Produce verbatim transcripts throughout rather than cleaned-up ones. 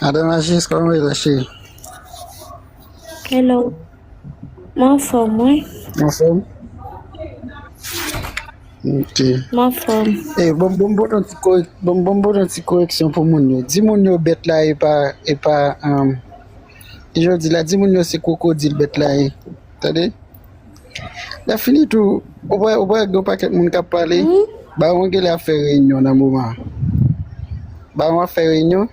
Madan Majis, kòman w ye la, cheri? Hello. Mwen anfòm, wi. Anfòm? Ok. Mwen anfòm. E, bon, bon, bon, yon ti korek-, bon, bon, bon, yon ti koreksyon pou moun yo. Di moun yo bèt la e pa, e pa, um, e jodi la, di moun yo se kwokodil bèt la ye. Tande? Lè fini tou, ou wè, ou wè gen yon pakèt moun k ap pale. Bawon genlè ap fè reyinyon nan moman an. Bawon ap fè reyinyon.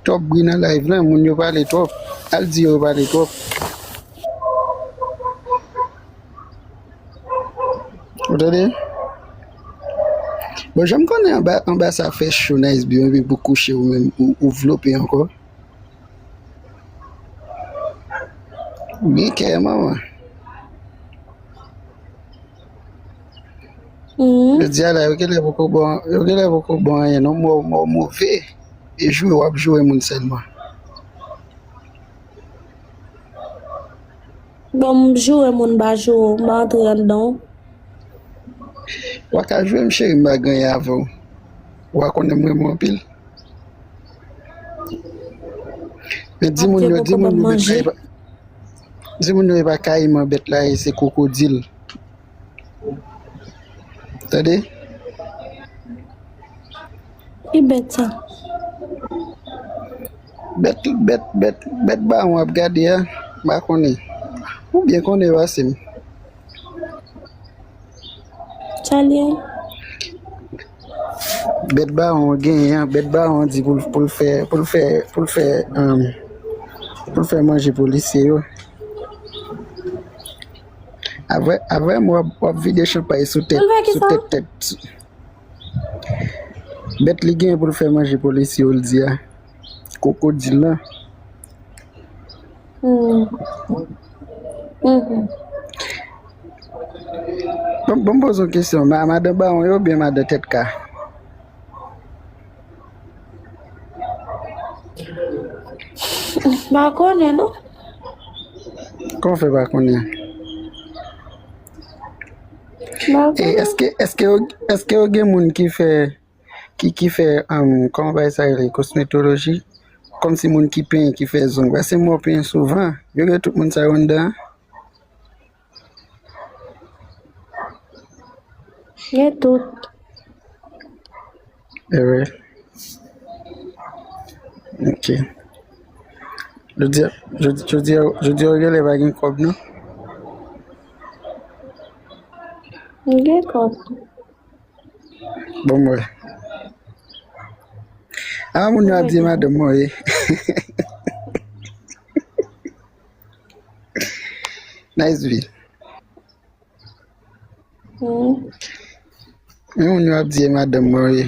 Twòp bri nan live lan, moun yo pale twòp. Al di yo pale twòp. Ou tande? Bon, jan m konnen anba, anba sa fè cho, Nice B, epi pou kouche ou menm, ou, ou vlope ankò. Gen kè, manman. Jodi a la, yo genlè poko bon, yo genlè poko bon anyen, non, mò, mò move. E joure, w ap joure moun sèlman. Bon, m joure moun, m pa joure w, m pa antre anndan w. W a ka joure m, cheri, m pa gen anyen avè w. W a konnen m renmen w anpil. Men di moun yo, di moun yo bèt la, e pa, di moun yo e pa kayiman bèt la, e se kwokodil. Tande? Ki bèt sa? Bèt, bèt, bèt, bèt bawon ap gade a, m pa konnen. Ou byen konnen pase m. Sa l ye? Bèt bawon genyen an, bèt bawon di pou l, pou l fè, pou l fè, pou l fè, um, pou l fè manje polisye yo. Apre, apre, w ap, w ap vide chanpay sou tèt, sou tèt, tèt. Bèt li genyen pou l fè manje polisye yo, l di a. Kwokodil lan. Hmm. Mhm. Bon, bon, m poze yon kesyon. Ma-, madan bawon yo oubyen madan tèt ka? M pa konnen, non. Kòman w fè pa konnen? M pa konnen. E èske, èske yo, èske yo gen moun ki fè, ki, ki fè, um, kòman bagay sa rele, kosmetoloji? Kòmsi moun ki penyen, ki fè zong. Paske mwen penyen souvan, yo gen tout moun sa yo anndan an? Gen tout. Ewe. Ok. Jodi a, jodi, jodi a, jodi a, ou genlè pa gen kòb, non? M gen kòb. Bon, mwen. A, moun yo ap di madanm mwen, wi. Nice B. Hmm. Men moun yo ap di e madanm mwen, wi.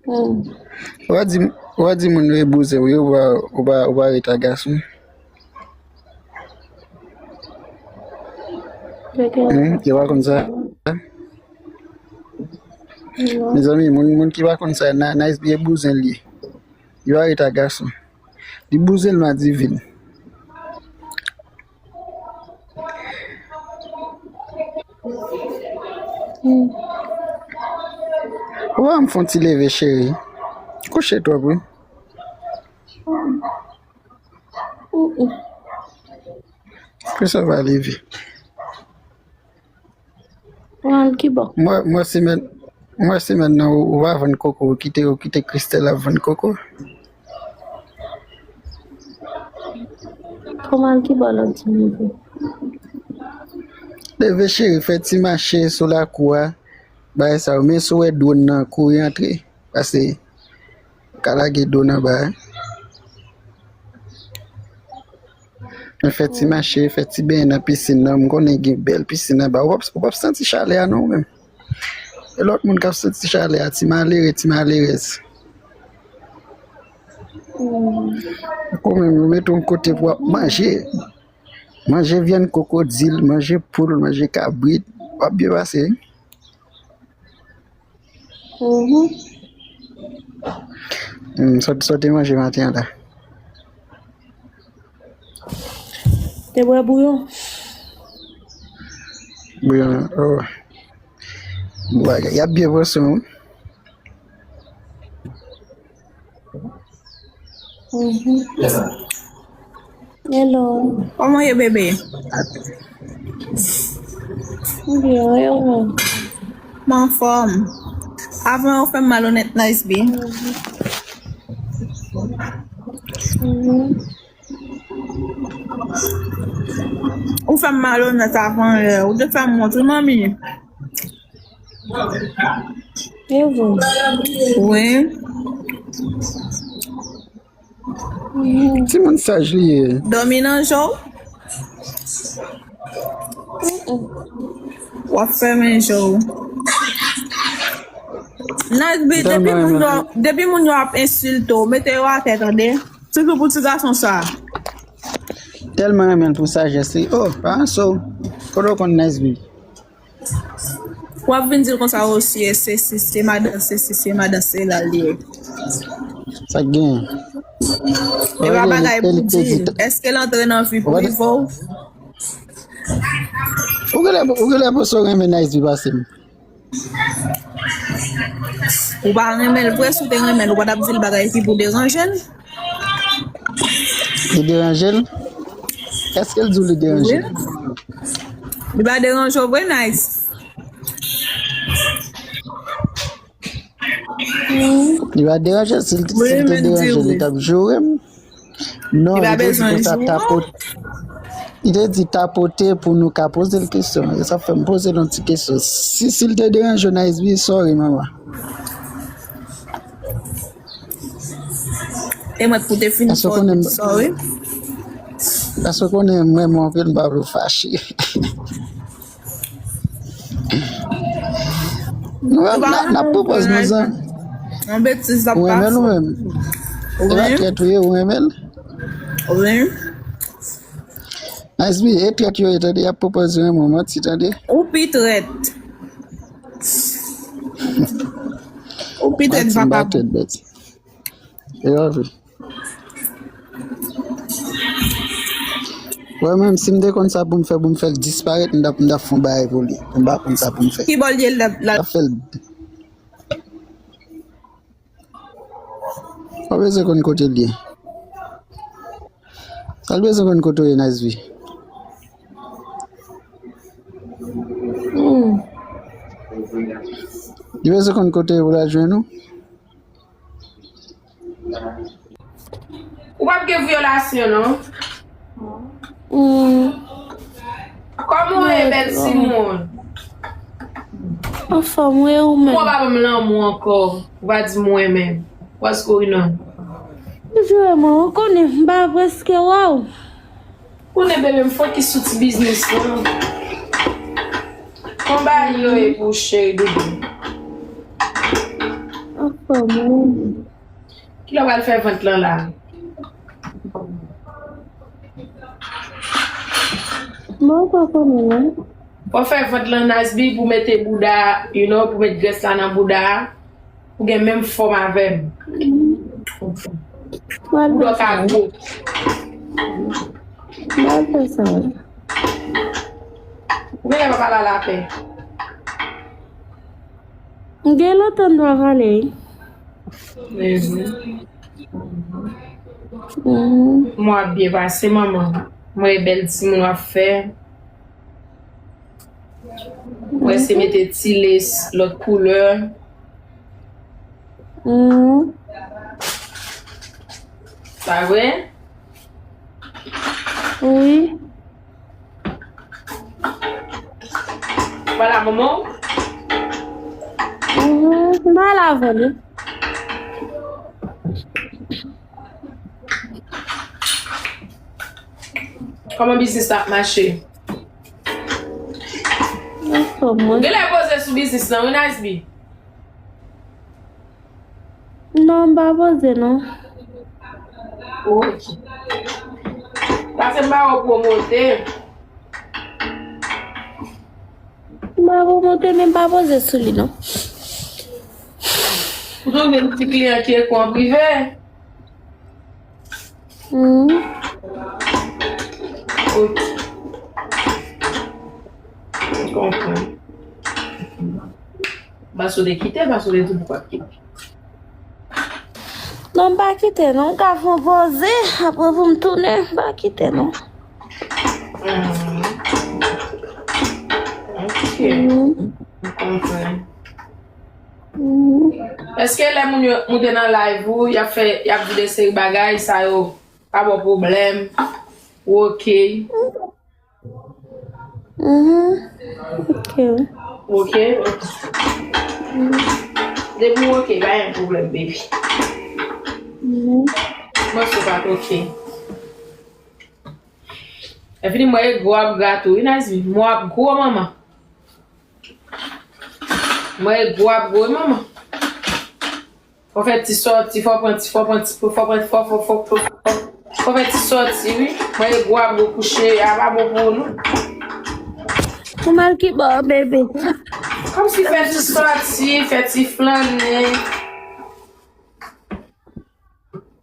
Hmm. Ou pa di, ou pa di moun yo e bouzen, wi, ou pa, ou pa, ou pa ret a gason. Hmm, yo pa konn sa. Non. Mezanmi, moun, moun ki pa konn sa, na, Nice B e bouzen li ye. Yo pa ret a gason. Li bouzen l madivin. Ou wè m fè yon ti leve, cheri. Kouche twòp, wi. Kouche, pa leve. Pran l ki bò? Mwen, mwen semèn, mwen semèn nan, ou, ou pa vann koko, ou kite, ou kite Christelle ap vann koko. Pran l ki bò lòt di nivo? Leve cheri, fè ti mache sou lakou a, bagay sa yo. Men si w wè dwòn nan, kouri antre, pase ka lage dwòn anba a. Men fè ti mache, fè ti benyen nan pisin nan. M konnen gen bèl pisin anba. Ou p ap, ou p ap santi chalè a non ou menm. E lòt moun k ap santi chalè a, ti malere, ti malerèz. Ou menm, yo mete w yon kote pou w ap manje. Manje vyann kwokodil, manje poul, manje kabrit. W ap byen pase wi. Mhm. Hmm, sa, sa w te manje maten an la? Te bwè bouyon. Bouyon, oh. Bagay, y ap byen pran swen wi. Mhm. Hello. Kòman w ye, bebe? M byen, e ou menm? M anfòm. Avan ou fè m malonèt, Nice B. Mhm. Ou fè m malonèt avan yè. Ou te fè m wont, wi, manmi. E vre? Wi. Timoun saj li ye. Dòmi nan je w? Mm-mm. W ap fèmen je w. Nice B, depi moun yo, depi moun yo ap ensilte w, mete yo atè, tande. Sitou pou ti gason sa. Tèlman renmen l pou sajès li. Oh, pa so. Kote w konn Nice B? W ap vin di l konsa osi, e se si, se madan se si, se madan se la li ye. Sa k gen? E pa bagay pou di l. Èske l antre nan vi prive w? Ou genlè, ou genlè panse w renmen Nice B pase m. Ou pa renmen l vre, si w te renmen l, ou pa t ap di l bagay ki pou deranje l. Li deranje l? Èske l di w li deranje l? Wi. Li pa deranje w vre, Nice? Li pa deranje l. Si l, si l te deranje l, li t ap joure m. Non, li te di konsa tapote. Li te di tapote pou nou ka poze l kesyon. E sa fè m poze l yon ti kesyon. Si, si l te deranje w, Nice B, sorry, manman. E mwen pou te fini fò, sorry. Paske w konnen mwen, mwen anpil, m pa vle w fache. Nou menm, n ap pran pòz nou zanmi. Yon betiz l ap pase. Ou renmen l ou menm? E pa trèt ou ye, ou renmen l? Wi. Nice B, e trèt yo ye, tande, y ap pran pòz yo renmen w, manti, tande. Ou pi trèt. Ou pi trèt, papa. Manti, m pa trèt, bèt. E anvi. Mwen menm, si m te konn sa pou m fè, pou m fè l disparèt, m t ap, m t ap fè yon bagay pou li. M pa konn sa pou m fè. Ki bò l ye la? L ap fè l. Ou pa bezwen konn kote l ye. Ou pa bezwen konn kote w ye, Nice B. Hmm. Li bezwen konn kote w pou l al jwenn ou. Ou p ap gen vyolasyon, non. Hmm. Kòman w ye, bèl timoun? Anfòm, wi, ou menm? Kòman w pa ban m lanmou ankò? Ou pa di m w renmen m. Ou pa di w renmen m. Ou jwe mwen, ou konnen m pa prèske wè w. Konnen bebe m fokis sou ti biznis lan. Kòman bagay yo ye pou cheri doudou? Anfòm, wi. Kilè w pral fè vant lan la? Mwen pa konnen, non. Fò fè vant lan Nice B pou mete bouda, you know, pou met grès la nan bouda. Ou gen menm fòm avè m. Ou dòk a gwo. Mwen fè sa. Ou genlè pa pale a lapè. M gen lontan m pa pale. Mhm. Mhm. Mwen ap byen pase, manman. Mwen e bèl timoun w ap fè. Mwen se mete ti les lòt koulè. Mhm. Pa vre? Wi. Vwala, manman. Mhm, m pa la vre, non. Kòman biznis la ap mache? Anfòm, mwen. Genlè poze sou biznis lan, wi, Nice B. Non, m pa poze, non. Ok. Pase m ba w pwomote. M pa pwomote, men m pa poze sou li, non. Ou twouve yon ti kliyan ki ekri w an prive? Hmm. Ok. M konprann. Paske w te kite, paske w te di w pa t kite. Non, m pa kite, non. M ka fè yon poze, apre pou m tounen, m pa kite, non. Hmm. Ok. Mhm. M konprann. Mhm. Èske lè moun yo moute nan live ou, y ap fè, y ap di de seri bagay, sa yo pa ba w pwoblèm? Ou ok? Mhm. Ok, wi. Ok? Depi w ok, pa gen pwoblèm, baby. Mhm. Mwen sou pa t ok. Epi m wè gwo ap gra tou, wi, Nazmi. Mwen ap gwo, manman. Mwen gwo ap gwo, wi, manman. Fò fè ti sòti, fò pran ti, fò pran ti, fò pran, fò, fò, fò, fò, fò, fò fè ti sòti, wi. Mwen gwo ap gwo kouche, a pa bon pou ou, non. Ou mal ki bò, bebe. Kòmsi fè ti sòti, fè ti flannen.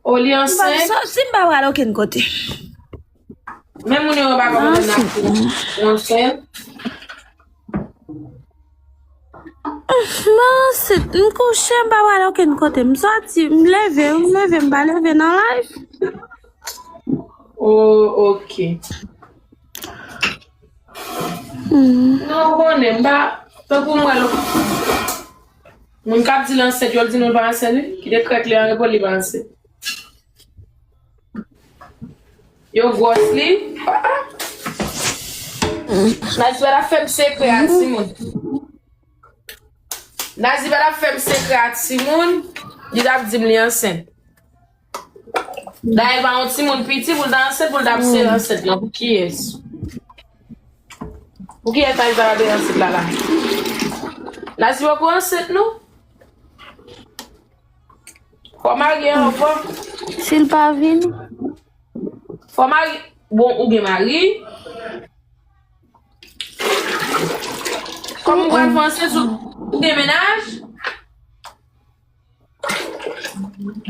O, li ansent? M pa sòti, m pa pral okenn kote. Men moun yo pa konprann nan kou. Ou ansent? M ansent, m kouche, m pa pral okenn kote. M sòti, m leve, m leve, m pa leve nan live. O, ok. Hmm. Non, ou konnen, m pa, tankou m wè lòt moun k ap di l ansent, yo l di nou l pa ansent, wi. Kite krèk li an repo, li pa ansent. Yo gwòs li. Nazmi pa t ap fè m sekrè a timoun. Nazmi pa t ap fè m sekrè a timoun. Li t ap di m li ansent. Dayè l pa yon timoun piti pou l ta ansent, pou l ta ap sere ansent lan. Pou kiyès? Pou kiyès Nazmi ta ap ansent la la? Nazmi poko ansent non. Fò marye anvan. Si l pa vini. Fò mari. Bon, ou gen mari. Kòman ou pral fè ansent, ou, ou gen mennaj?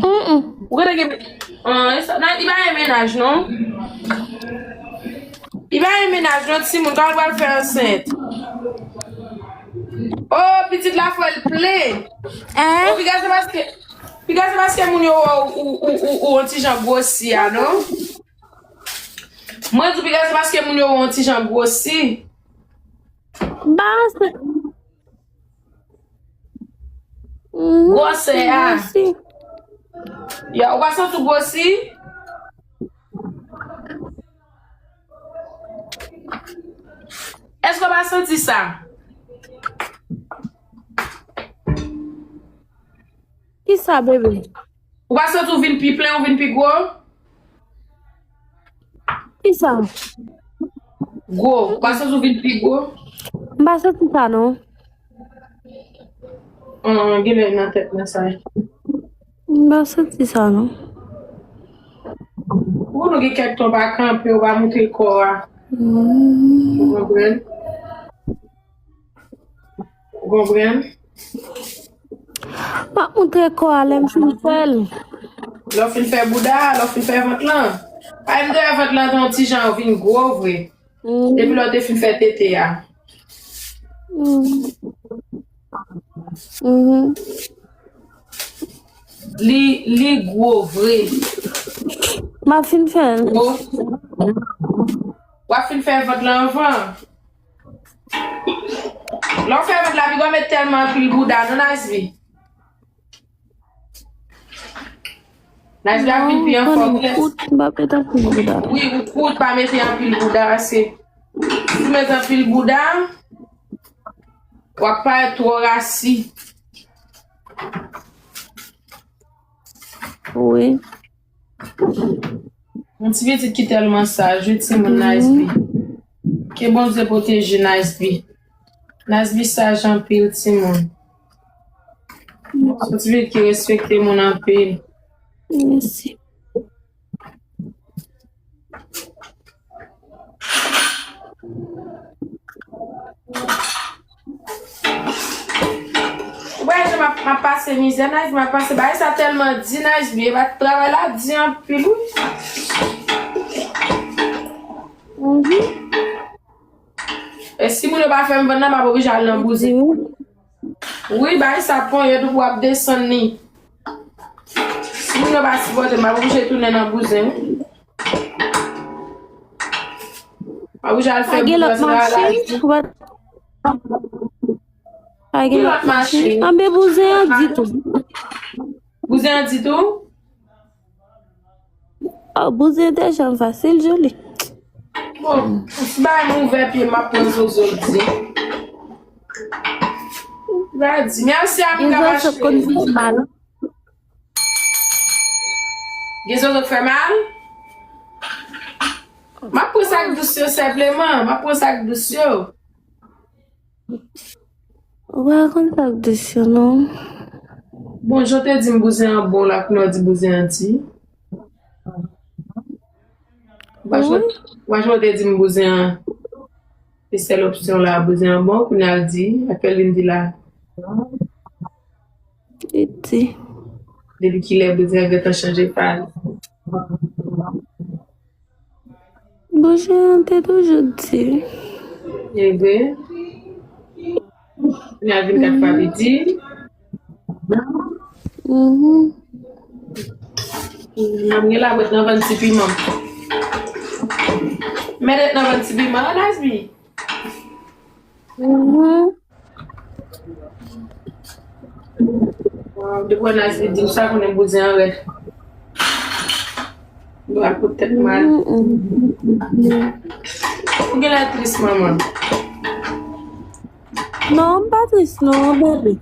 Mm-mm. Ou gentan gen, ah, e sa, nan, li pa gen mennaj, non. Li pa gen mennaj, non, timoun, kòman ou pral fè ansent? Oh, pitit la fò l plen. Hein? Oh, piga se paske Piga se paske moun yo wè w, ou, ou, ou, ou yon ti jan gwosi a, non? Mwen di w piga se paske moun yo wè w yon ti jan gwosi. Ba se. Mhm, gwosè a. Gwosi. Ya, ou pa santi w gwosi? Èske w pa santi sa? Kisa, bebe? Ou pa santi w vin pi plen, ou vin pi gwo? Kisa? Gwo. Ou pa santi w vin pi gwo? M pa santi sa, non. An, genlè nan tèt mwen sa ye. M pa santi sa, non. Ou konnen gen kèk tan w pa kanpe, w pa montre kò a. Mm. Ou konprann? Ou konprann? M ap montre kò a lè m fin fè l. Lè w fin fè bouda, lè w fin fè vant lan. Ay, m te wè vant lan te yon ti jan vin gwo vre. Mm. Depi lè w te fin fè tete a. Mm. Mhm. Li, li gwo vre. M ap fin fè l. Gwo. W ap fin fè vant lan anvan. Lè w fè vant la, piga w met tèlman anpil bouda, non, Nazmi? Nazmi ap vin pi anfòm, wi. Kout, m pa met anpil bouda. Wi, ou kout, pa mete anpil bouda, paske si w met anpil bouda, w ap parèt twò rasi. Wi. Yon ti pitit ki tèlman saj, wi, timoun Nice B. Ke Bondye pwoteje Nice B. Nice B saj anpil, timoun. Yon ti pitit ki respekte moun anpil. Mèsi. Ou pa wè jan m ap, m ap pase mizè, Nice B, m ap pase. Bagay sa tèlman di, Nice B, e pa travay la di anpil, wi. Mhm. E si moun yo pa fè m vann nan, m ap oblije al nan bouzen. Wi, bay sa ponyèt ou pou ap desann li. Si moun yo pa sipòte m, m ap oblije tounen nan bouzen wi. M ap oblije al fè bouz la. Pa gen lòt machin. Anben bouzen an di tou. Bouzen an di tou? Oh, bouzen te janm fasil, Joli. Bon, si bay m ouvè pye m ap pran zozo di. Ba di, mèsi a moun k ap achte. Gen zozo k fè mal? M ap pran sa k dous yo senpleman, m ap pran sa k dous yo. Ou pa konn sa k dous yo non. Bon, jan w te di m bouzen an bon la, kounye a w di bouzen an di. Ou pa jan w te di m bouzen an, se sèl opsyon la, bouzen an bon, kounye a l di, apèl li m di la. Li di. Depi kilè bouzen an gentan chanje pale? Bouzen an te toujou di. Ebyen, kounye a vin kat fwa li di. Mhm. M ap gen labwèt nan vann ti piman. Mèt nan vann ti piman, Nasby. Mhm. Waw, depi w wè Nasby di m sa, konnen bouzen an rèd. Li pral fout tèt mal. Ou genlè tris, manman. Non, m pa tris, non, bebe.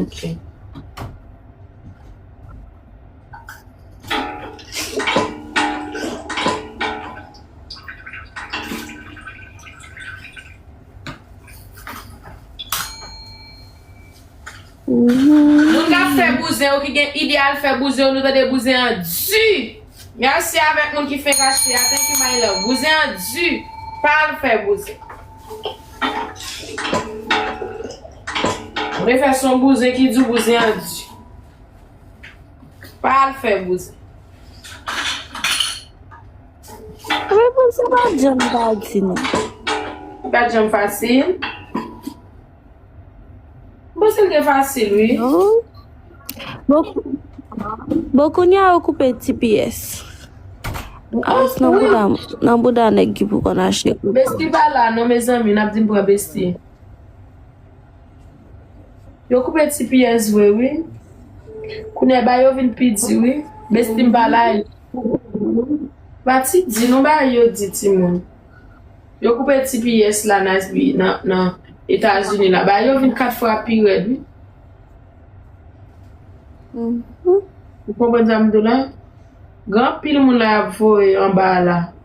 Ok. Moun k ap fè bouzen yo, ki gen ide al fè bouzen yo, nou tande bouzen an di. Mèsi avèk moun ki fenk achte a. Thank you, my love. Bouzen an di. Pa al fè bouzen. Mwen fè son bouzen ki di bouzen an di. Pa al fè bouzen. Repons sa pa janm pa di non. Li pa janm fasil. Bon, si l te fasil, wi. Non. Bon, bon, kounye a yo koupe T P S. Alòs, nan bouda, nan bouda nèg ki pou konn achte. Besti pa la, non, mezanmi, n ap di m pran Besti. Yo koupe T P S vre, wi. Kounye a ba yo vin pi di, wi. Besti m pa la. Pa ti di, non, ba yo di timoun. Yo koupe T P S la, Nasby, nan, nan Etazini la. Ba yo vin kat fwa pi rèd, wi. Mhm. Ou konprann sa m di w la? Gen anpil moun la y ap voye anba a la.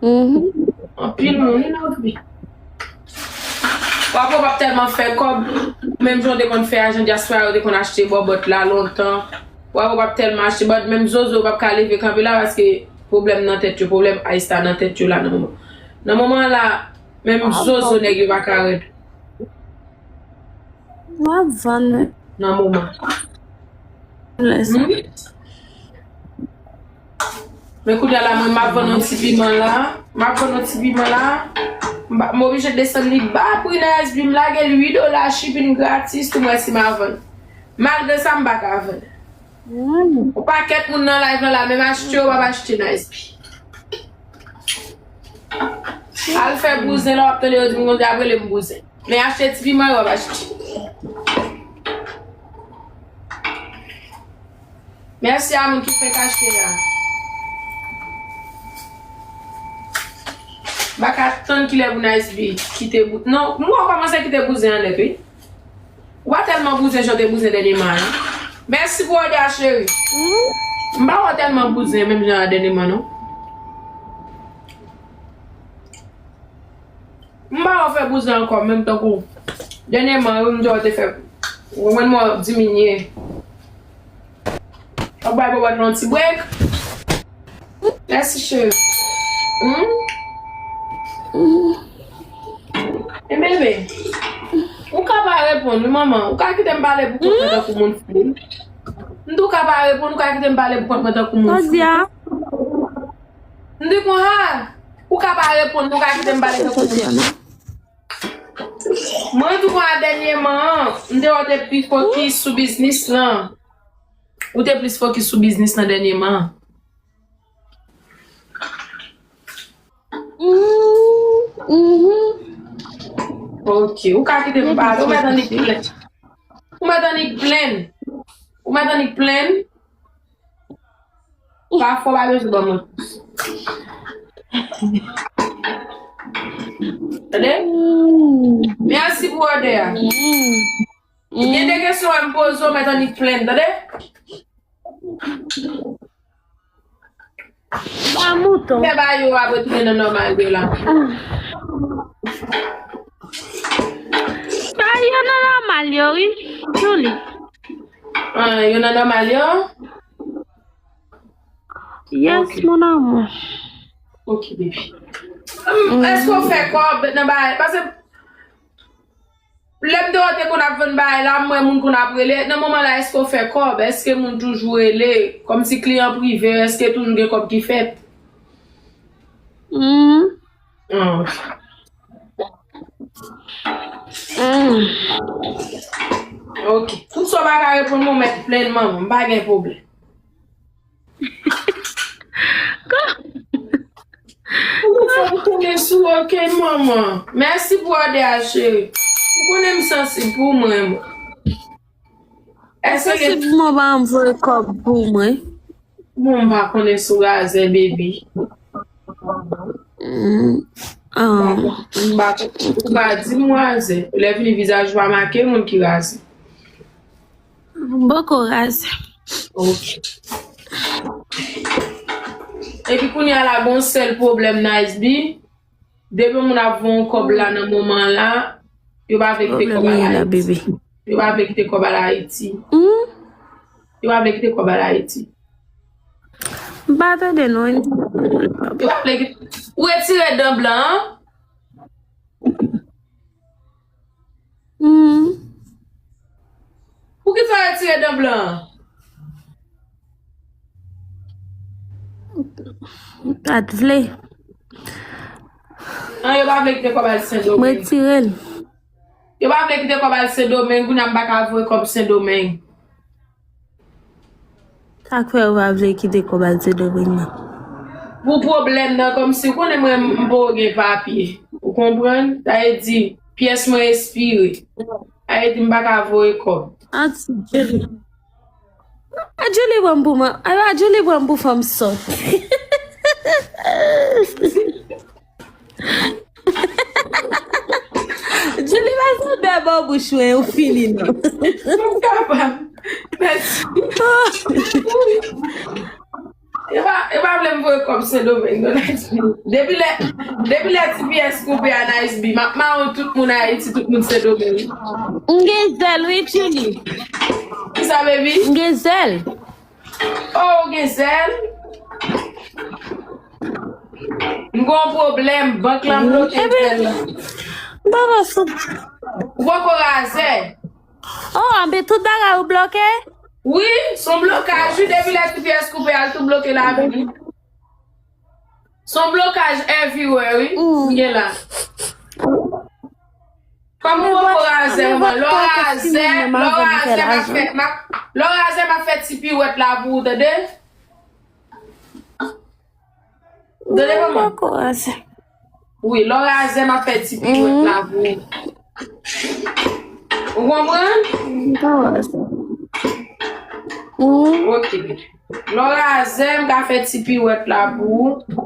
Mhm. Anpil moun, wi, nan pi. W ap wè w p ap tèlman fè kòb, menm jan w te konn fè a, jan dyaspora yo te konn achte bòbòt la lontan. W ap wè w p ap tèlman achte bòbòt, menm zozo w p ap ka leve kanpe la, paske pwoblèm nan tèt yo, pwoblèm ice la nan tèt yo la nan moman. Nan moman an la, menm zozo nèg yo pa ka rèd. M ap vann. Nan moman. Lè sa. Hmm? Men kounye a la, mwen, m ap vann yon ti piman la. M ap vann yon ti piman la. M pa, m oblije desann li ba pri nan S B, m lage l uit dola, shipping gratis, tou mwen si m a vann. Malgre sa, m pa ka vann. Hmm. Yon pakèt moun nan live lan la, menm achte yo p ap achte nan S B. Al fè bouzen la, w ap tande yo di m konn ap rele m bouzen. Men achte ti piman yo, w ap achte. Mèsi a moun ki fenk achte a. M pa ka tann kilè pou Nice B kite bou-, non, m wè w kòmanse kite bouzen an nèt, wi. Ou pa tèlman bouzen jan w te bouzen dènyèman an. Mèsi pou òdè a, cheri. M pa wè w tèlman bouzen menm jan a dènyèman, non. M pa wè w fè bouzen ankò, menm tankou dènyèman, wi, m te wè w te fè. Ou konprann, m wè w diminye. W ap bay bòbòt lan yon ti brek. Mèsi, cheri. Hmm? E bebe, ou ka pa reponn, wi, manman. Ou ka kite m pale pou kont mwen tankou moun fou. M di w ka pa reponn, ou ka kite m pale pou kont mwen tankou moun fou. Sa w di a? M di konsa, ou ka pa reponn, ou ka kite m pale tankou moun fou. Mwen di w a dènyèman an, m te wè w te pi fokis sou biznis lan. Ou te plis fokis sou biznis lan dènyèman an. Mm, mhm. Ok, ou ka kite m pale, ou mèt annik plenn. Ou mèt annik plenn. Ou mèt annik plenn. Pafwa w pa bezwen ban mwen pous. Tande? Mèsi pou òdè a. Gen de kesyon m poze w, mèt annik plenn, tande? Ba mouton. Fè ba yo ap retounen nan nòmal yo la. Ba yo nan nòmal yo, wi. Julie. Ah, yo nan nòmal yo? Yes, mon amour. Ok, baby. Èske w fè kòb nan bagay? Paske lè m te wè w te konn ap vann bagay la, m wè moun konn ap rele. Nan moman la, èske w fè kòb? Èske moun toujou rele? Kòmsi kliyan prive, èske toujou gen kòb ki fèt? Mm. Ah. Mm. Ok. Tout sa w pa ka reponn mwen, mèt plenn manman, m pa gen pwoblèm. Ou fè m tounen sou, ok, manman. Mèsi pou òdè a, cheri. Ou konnen m sansib pou mwen, mwen. Èske Sansib mwen pa anvoye kòb pou mwen. Bon, m pa konnen sou razè, baby. Mm. Ah. M pa, ou pa di m razè. Lè fini vizaj ou pa make moun ki razè. Bòkò razè. Ok. Epi kounye a la, gon sèl pwoblèm, Nice B. Depi moun ap voye yon kòb la nan moman la, yo pa vle kite kòb al Ayiti. Yo pa vle kite kòb al Ayiti. Hmm? Yo pa vle kite kòb al Ayiti. M pa tande non. Yo pa vle kite. Ou retire dan blan an? Hmm. Poukisa w retire dan blan an? M pa t vle. An, yo pa vle kite kòb al Sendomeng. M retire l. Yo pa vle kite kòb al Sendomeng, kounye a m pa ka voye kòb Sendomeng. Sa k fè yo pa vle kite kòb al Sendomeng nan? Pou pwoblèm nan, kòmsi ou konnen mwen m poko gen papye. Ou konprann? Sa vle di, pyès mwen espire. Sa vle di m pa ka voye kòb. An ti Julie. A Julie pran m pou mwen. A Julie pran m pou fanm sòt. Julie pa sanble bò bouch mwen, ou fini non. M kapab. Mèsi. Yo pa, yo pa vle m voye kòb Sendomeng non, Nice B. Depi lè, depi lè T P S koupe a, Nice B, m ap mawon tout moun Ayiti, tout moun Sendomeng. M gen zèl wi, Julie. Kisa, baby? M gen zèl. Oh, ou gen zèl? M gon pwoblèm, bank la bloke zèl la. M pa wè sou. Ou poko razè? Oh, anben tout bagay ou bloke? Wi, se yon blokaj, wi, depi lè T P S koupe, al tou bloke lavi m. Se yon blokaj everywhere, wi, m gen la. Kòm ou poko razè, mwen, lè w razè, lè w razè, m ap fè, m ap, lè w razè, m ap fè ti piwèt la pou ou, tande? Tande, manman? Poko razè. Wi, lè w razè, m ap fè ti piwèt la pou ou. Ou konprann? Poko razè. Ok. Lè w razè, m ka fè ti piwèt la pou ou.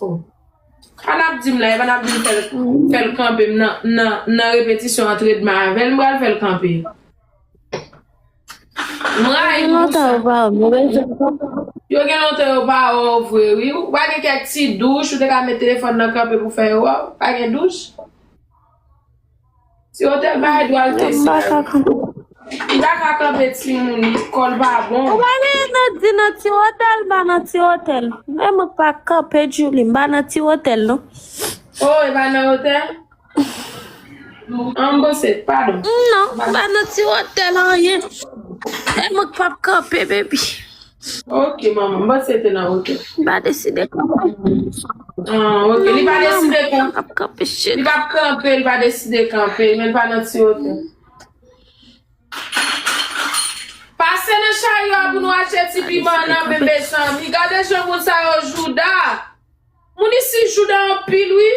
Oh. An ap di m la, epa n ap di m fè l, fè l kanpe m nan, nan, nan repetisyon antre dma avè l, m pral fè l kanpe. M rayi pou sa. Yo gen lontan yo pa wè w vre, wi. Ou pa gen kèk ti douch, ou te ka met telefòn nan kanpe pou fè yo wè w. Pa gen douch. Ti otèl pa gen dwa l fè sa. Li pa ka kanpe timoun, li kò l pa bon. Ou pa gen nan di nan ti otèl, pa nan ti otèl. Men mwen pa kanpe Julie, m pa nan ti otèl non. Oh, e pa nan otèl? An m panse, padon. Non, m pa nan ti otèl anyen. E mwen k p ap kanpe, baby. Ok, manman, m panse se te nan wotè. M pa deside kanpe. Ah, ok, li pa deside kanpe. Ap kanpe chik. Li pa kanpe, li pa deside kanpe, men li pa nan ti wotè. Pase nan charyo a pou nou achte ti piman nan, men mezanmi. Gade jan moun sa yo jouda. Moun isi jouda anpil, wi.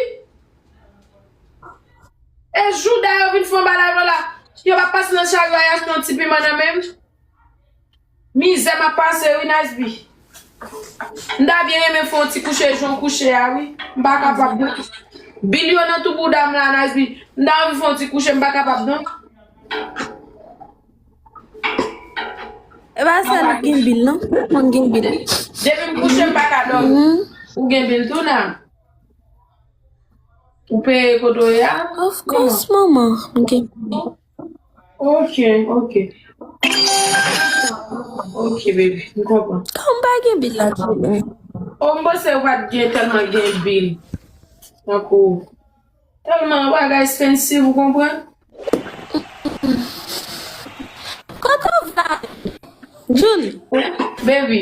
E jouda yo vin fè yon bagay la. Yo pa pase nan charyo a, y achte yon ti piman nan menm. Mizè m ap pase, wi, Nice B. M ta byen renmen fè yon ti kouche jan w kouche a, wi. M pa kapab, non. Bil yo nan tou bouda m la, Nice B. M ta anvi fè yon ti kouche, m pa kapab, non. E pa sèl ou gen bil, non. Mwen gen bil. Depi m kouche, m pa ka dòmi. Mhm. Ou gen bil tou, nan? Ou peye kote w ye a? Of course, manman. M gen bil. Ok, ok. Ok, baby. M konprann. Kòm m pa gen bil la, tou. O, m panse ou pa t gen tèlman gen bil. Tankou, tèlman bagay expensive, ou konprann? Kote w vle ale? Julie. Baby.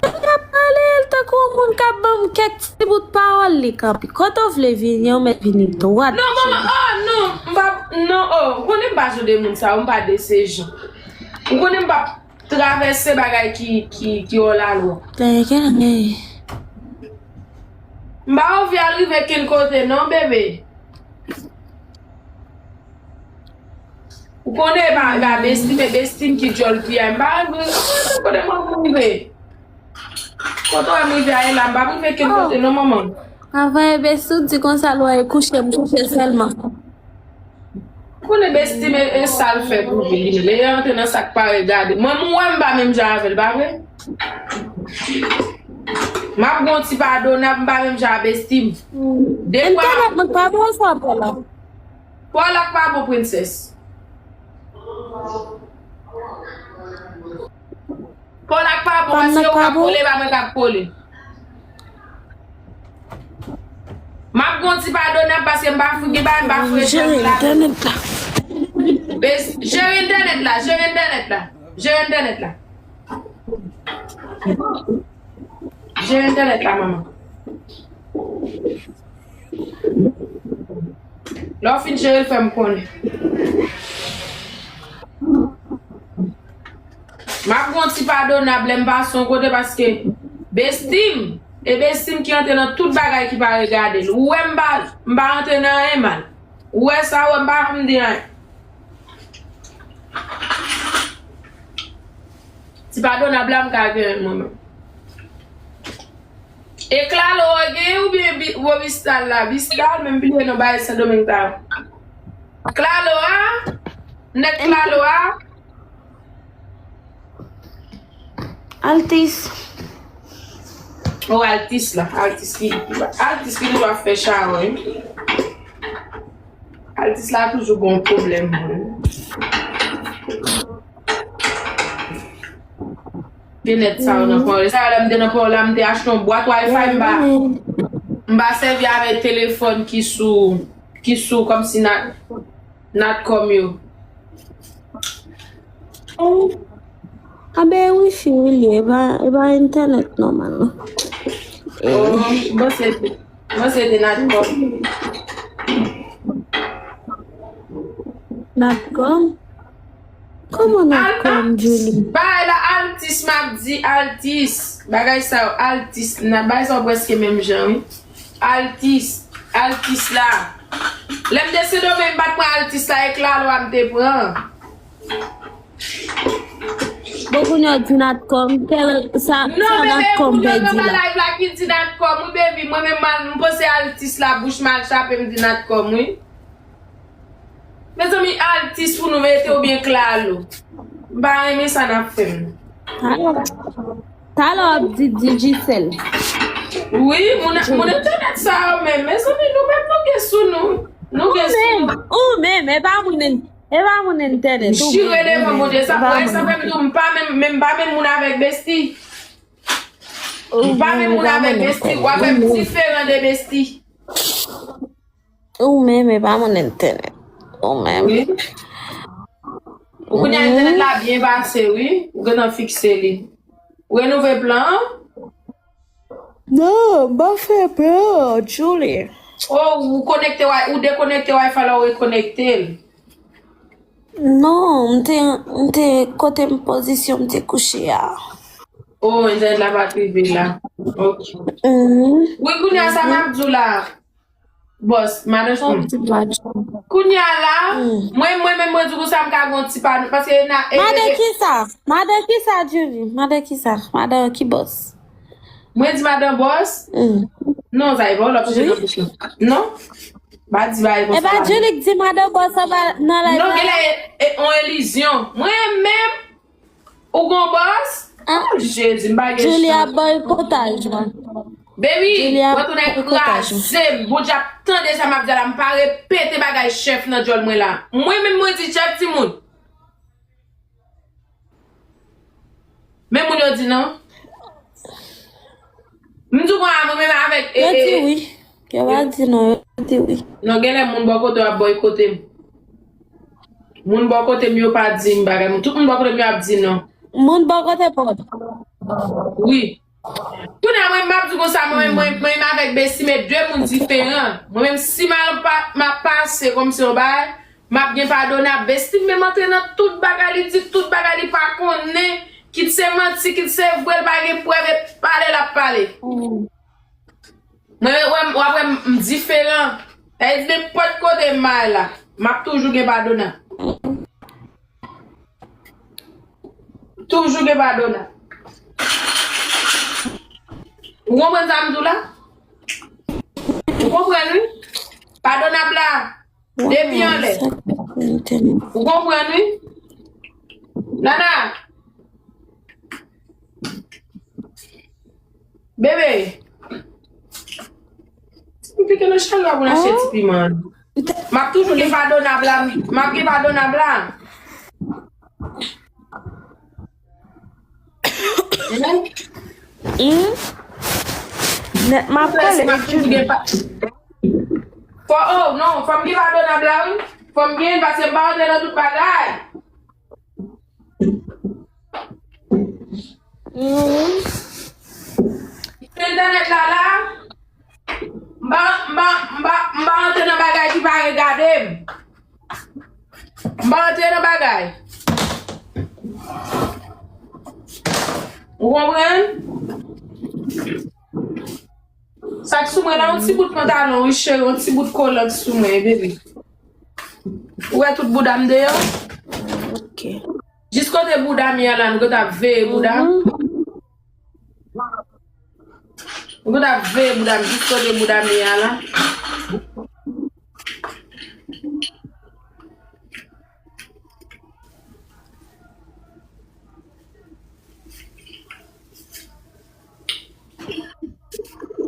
Nèg ap pale, l tankou yon moun k ap ban m kèk ti bout pawòl, li kanpe. Kote w vle vini, ou mèt vini dwat. Non, manman, oh, non, m pa, non, oh, ou konnen m pa jan de moun sa, m pa de se jan. Ou konnen m p ap travèse bagay ki, ki, ki hors la loi. Dèyè kè nan dèyè. M pa anvi al rive kenn kote non, bebe. Ou konnen e pa, e pa bestim, e bestim ki djòl piyay. M pa anvi, kote mwen rive. Kote w wè m rive a, e la, m pa rive kenn kote non, manman. Avan e bestim di konsa, lwa e kouche, m kouche sèlman. Konnen bestim e, e sa l fè pou li. Lè y antre nan sa k pa regade. Mwen, m wè m pa menm jan avè l, pa vre? M ap gon ti padonab, m pa menm jan a bestim. Defwa. Entènèt mwen pa bon sa, Paula. Paula k pa bon, princess. Paula k pa bon, paske ou k ap kole, pa mwen k ap kole. M ap gon ti padonab paske m pa fouge bay, m pa fouge jere entènèt la. Jere entènèt la, jere entènèt la. Jere entènèt la. Jere entènèt la, manman. Lè w fin jere l, fè m konnen. M ap gon ti padonab lè m pase yon kote paske bestim, e bestim ki antre nan tout bagay ki pa regade l. Ou wè m pa, m pa antre nan anyen mal. Ou wè sa, ou wè m pa janm di anyen. Ti padonab la m ka genyen mwen menm. E Klalo a genyen oubyen Bobistal la? Bistal, men m bliye non bagay Sendomeng sa yo. Klalo a? Nèg Klalo a? Altis. Oh, Altis la. Altis ki, Altis ki toujou ap fè chawony. Altis la toujou gon pwoblèm. Gen nèt sa yo nan Pòl. Sa yo lè m te nan Pòl la, m te achte yon bwat Wi-Fi, m pa, m pa sèvi avèk telefòn ki sou, ki sou kòmsi Nat, Natcom yo. A ben Wi-Fi wi li ye, e pa, e pa entènèt nòmal non. Oh, bon, se te, bon, se te Natcom. Natcom? Kòman Natcom, Julie? Bagay la Altis, m ap di Altis. Bagay sa yo Altis, bagay sa yo prèske menm jan wi. Altis, Altis la. Lè m te Sendomeng, m pa t pran Altis la, e Klalo a m te pran. Bon, kounye a w di Natcom, kèl, sa, sa Natcom pèdi la? Non, bebe, kounye a nan live la ki di Natcom, wi, baby. Mwen menm, mal, m panse Altis la, bouch mal chape, m di Natcom, wi. Mezanmi, Altis pou nou mete oubyen Klalo. M pa renmen sa n ap fè m. Talè, talè w ap di Digicel. Wi, moun, moun entènèt sa yo menm. Mezanmi, nou menm nou gen sou nou. Nou gen sou nou. Ou menm, ou menm, e pa moun en-, e pa moun entènèt. M jire devan Bondye, sa, wè, sa fè m di w, m pa menm, menm, m pa menm moun avèk Besti. M pa menm moun avèk Besti. W ap wè m diferan de Besti. Ou menm, e pa moun entènèt. Ou menm. Wi. Ou kounye a entènèt la byen pase, wi. Ou gentan fikse li. Ou renouvle plan an? Non, m pa fè plan, Julie. Oh, ou konekte wi, ou dekonekte Wi-Fi la, ou rekonekte l. Non, m te, m te kote m pozisyon m te kouche a. Oh, entènèt la pa t rive la. Ok. Mhm. Wi, kounye a sa m ap di w la. Bòs, madan Sa w di la, Julie? Kounye a la, Mm. mwen, mwen menm, mwen di konsa, m ka gon ti pa, paske na, e, Madan e, e, kisa? Madan kisa, Julie? Madan kisa? Madan ki bòs? Mwen di madan bòs? Mm. Non, sa e pa w l ap chèche nan bouch lan. Non? Pa di bagay konsa la. E pa Julie k di madan bòs anba nan live la? Non, genlè e, e, on ilizyon. Mwen menm, ou gon bòs? Ah. Oh, Jezi, m pa gen Julie ap boykotaj mwen. Baby, Julie ap boykotaj mwen. Mwen tounen kraze m. Bondye ap tande sa m ap di la. M pa repete bagay chèf nan djòl mwen la. Mwen menm mwen di chèf timoun. Men moun yo di non. M di w konsa mwen menm avèk, e, Yo di e, wi. Yo pa di non, yo di wi. Non, genlè moun bò kote w ap boykote m. Moun bò kote m yo pa di m bagay. Tout moun bò kote m yo ap di non. Moun bò kote pa w. Wi. Kounye a mwen, m ap di konsa, mwen, mwen, mwen, mwen avèk Bestie, men de moun diferan. Mwen menm, si m al pa, m ap pase kòmsi yon bagay, m ap gen padonab. Bestie menm antre nan tout bagay, li di tout bagay li pa konnen, kit se manti, kit se vre, li pa gen prèv, e pale l ap pale. Mwen, wè m, w ap wè m, m diferan. Sa vle di nenpòt kote m al la, m ap toujou gen padonab. Toujou gen padonab. Ou konprann sa m di w la? Ou konprann wi? Padonab la, depi anlè. Ou konprann wi? Nana. Bebe. Si m pike nan chalè pou n achte ti piman. M ap toujou gen padonab la. M ap gen padonab la. Hmm? Nèt m ap pale. M ap toujou gen pa-, fò, oh, non, fò m gen padonab la, wi. Fò m gen, paske m pa rantre nan tout bagay. Mhm. Entènèt la la, m pa, m pa, m pa, m pa antre nan bagay ki pa regade m. M pa antre nan bagay. Ou konprann? Sa k sou mwen la, yon ti bout pantalon, wi, cheri, yon ti bout kolan k sou mwen, bebe. Ou wè tout bouda m deyò? Ok. Jis kote bouda m ye a la, nou gentan ap veye bouda m. Mhm. Nou gentan ap veye bouda m, jis kote bouda m ye a la.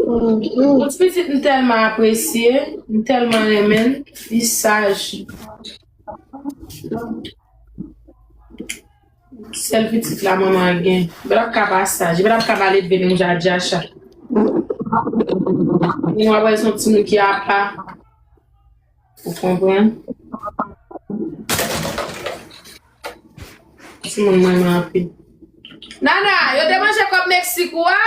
Yon ti pitit m tèlman apresye, m tèlman renmen l, li saj. Sèl pitit la manman an gen. Li pa t ap ka pa saj, li pa t ap ka pa leve menm jan ak Djacha. Mwen wè se yon timoun ki apa. Ou konprann? Timoun mwen renmen anpil. Nana, yo te manje kòb Meksik ou a?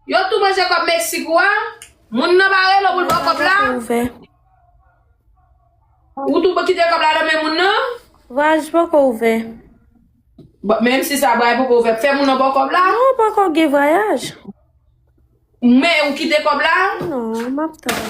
Yo tou manje kòb Meksik ou a? Moun nan pa rele w pou l ba w kòb la? Ou tou kite kòb la nan men moun nan? Vwayaj poko ouvè. Bon, menm si sa, vwayaj poko ouvè, fè moun nan ba w kòb la? Non, poko gen vwayaj. Men ou kite kòb la? Non, m ap tann.